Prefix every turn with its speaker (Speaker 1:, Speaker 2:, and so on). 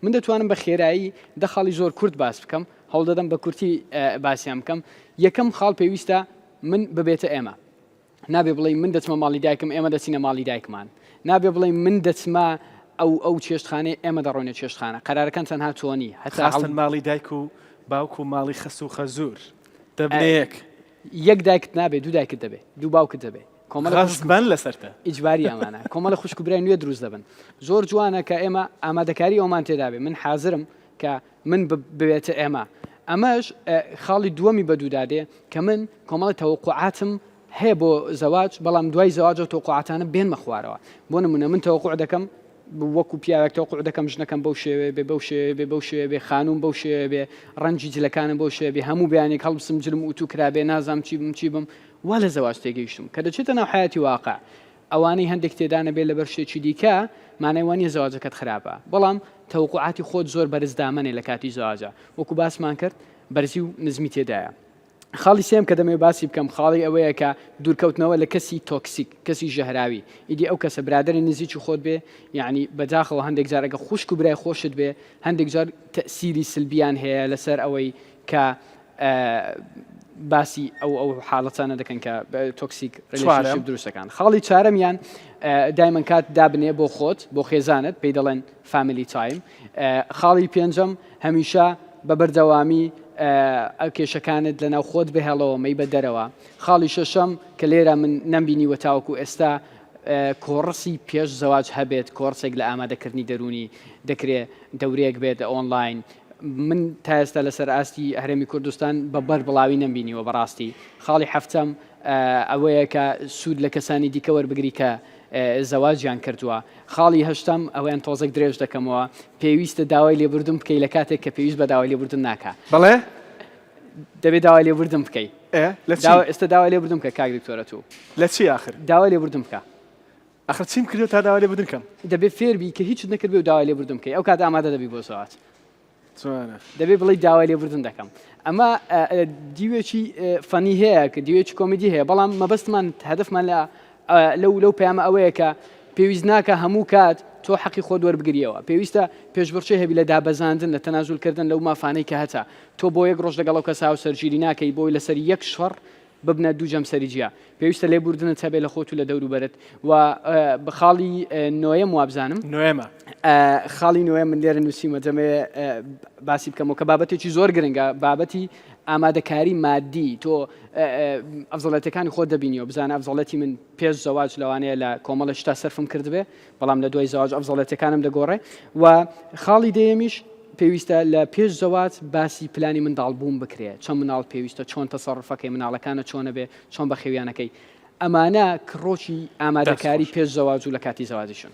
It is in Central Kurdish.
Speaker 1: من دەتوانم بە خێرایی دە خاڵی زۆر کورت باس بکەم، هەوڵدەدەم بە کورتی باسیان بکەم. یەکەم خاڵ پێویستە من ببێتە ئێمە. نابێ بڵێی من دەچمە ماڵی دایکم ئێمە دەچینە ماڵی دایکمان. نابێ بڵێی من دەچمە ئەو ئەو چێشتخانەی ئێمە دەڕۆینە چێشتخانە. قەرارەکان تەنها تۆ نی. هەتا هەڵ.
Speaker 2: خاستن ماڵی دایک و باوک و ماڵی خەسوو و خەزوور دەبنە یەک.
Speaker 1: یەک دایکت نابێ دوو دایکت دەبێ دوو باوکت دەبێ. کۆمەڵە خوشک
Speaker 2: غەزبەن لەسەرتە.
Speaker 1: ئیجباری ئەمانە کۆمەڵە خوشک و برای نوێ دروست دەبن. زۆر جوانە کە ئێمە ئامادەکاری ئەومان تێدابێ من حازرم کە من ببێتە ئێمە. ئەمەش خاڵی دووەمی بەدوودا دێ کە من کۆمەڵی تەوەقوعاتم هەیە بۆ زەواج بەڵام دوای زەواج ئەو تەوەقوعاتانە بێنمە خوارەوە. بۆ نمونە من تەوەقوع دەکەم وەکو پیاوێک تەوەقوع دەکەم ژنەکەم بەو شێوەیە بێ بەو شێوەیە بێ بەو شێوەیە بێ خانووم بەو شێوەیە بێ ڕەنگی جلەکانم بەو شێوەیە بێ هەموو بەیانێک هەڵبسم جلم ئوتوو کرابێ نازانم چی بم چی بم وا لە زەواج تێگەیشتوم کە دەچێتە ناو حەیاتی واقع ئەوانەی هەندێک تێدا نەبێت لەبەر شتێکی دیکە مانای وانیە زەواجەکەت خراپە بەڵام تەوقوعاتی خۆت زۆر بەرز دامەنێ لە کاتی زەواجا وەکو باسمان کرد بەرزی و نزمی تێدایە. خاڵی سێم کە دەمەوێت باسی بکەم خاڵی ئەوەیە کە دوورکەوتنەوە لە کەسی toxic کەسی ژەهراوی ئیدی ئەو کەسە برادەری نزیکی خۆت بێ یعنی بەداخەوە هەندێک جار ئەگە خوشک و برای خۆشت بێ هەندێک جار تەسیری سلبیان هەیە لەسەر ئەوەی کە باسی ئەو ئەو حاڵەتانە دەکەن کە toxic relationship دروستەکان خاڵی چارەمیان دایمەن کات دابنێ بۆ خۆت بۆ خێزانت پێی دەڵێن family time خاڵی پێنجەم هەمیشە بە بەردەوامی کێشەکانت لە ناو خۆت بهێڵەوە مەی بە دەرەوە خاڵی شەشەم کە لێرە من نەمبینیوە تاوەکو ئێستا کۆڕسی پێش زەواج هەبێت کۆرسێک لە ئامادەکردنی دەرونی دەکرێت دەورەیەک بێت ئۆنلاین من تا ئێستا لەسەر ئاستی هەرێمی کوردستان بە بەر بڵاوی نەمبینیوە بەڕاستی. خاڵی حەفتەم ئەوەیە کە سوود لە کەسانی دیکە وەربگری کە زەواجیان کردووە. خاڵی هەشتەم ئەوەیان تۆزێک درێژ دەکەمەوە، پێویستە داوای لێبوردن بکەی لە کاتێک کە پێویست بە داوای لێبوردن ناکا.
Speaker 2: بەڵێ؟
Speaker 1: دەبێ داوای لێبوردن بکەی.
Speaker 2: ئێ لە چی؟
Speaker 1: ئێستا داوای لێبوردن بکە کاک دکتۆر ئەتوو.
Speaker 2: لە چی ئاخر؟
Speaker 1: داوای لێبوردن بکە.
Speaker 2: ئەخر چیم کردوە تا داوای لێبوردن کەم؟
Speaker 1: دەبێ فێر بی کە هیچت نەکردبێ و داوای لێبوردن بکەی ئەو کات ئامادە دەبی بۆ زەواج.
Speaker 2: چۆنە؟
Speaker 1: دەبێ بڵێی داوای لێبوردن دەکەم. ئەمە دیوێکی funny هەیە کە دیوێکی کۆمیدی هەیە بەڵام مەبەستمان هەدەفمان لە لەو لەو پەیامە ئەوەیە کە پێویست ناکە هەموو کات تۆ حەقی خۆت وەربگریەوە پێویستە پێشبڕکێ هەبی لە دابەزاندن لە تەنازولکردن لەو مافانەی کە هەتە تۆ بۆ یەک ڕۆژ لەگەڵ ئەو کەسە هاوسەرگیری ناکەی بۆی لەسەر یەک شەڕ ببنە دوو جەمسەری جیا. پێویستە لێبوردنت هەبێ لە خۆت و لە دەوروبەرت و خاڵی نۆیەم وابزانم.
Speaker 2: نۆیەمە.
Speaker 1: خاڵی نۆیەم من لێرە نووسیومە دەمەوێ باسی بکەمەوە کە بابەتێکی زۆر گرنگە بابەتی ئامادەکاری مادی تۆ ئەفزەڵەتەکانی خۆت دەبینیەوە بزانە ئەفزەڵەتی من پێش زەواج لەوانەیە لە کۆمەڵە شتا سەرفم کردبێ بەڵام لە دوای زەواج ئەفزەڵەتەکانم دەگۆڕێ و خاڵی دەیەمیش پێویستە لە پێش زەواج باسی پلانی منداڵ بوون بکرێ چەند منداڵ پێویستە چۆن تەسەڕوفەکەی منداڵەکانە چۆنە بێ چۆن بەخێویانەکەی ئەمانە کڕۆکی ئامادەکاری پێش زەواج و لە کاتی زەواجیشن.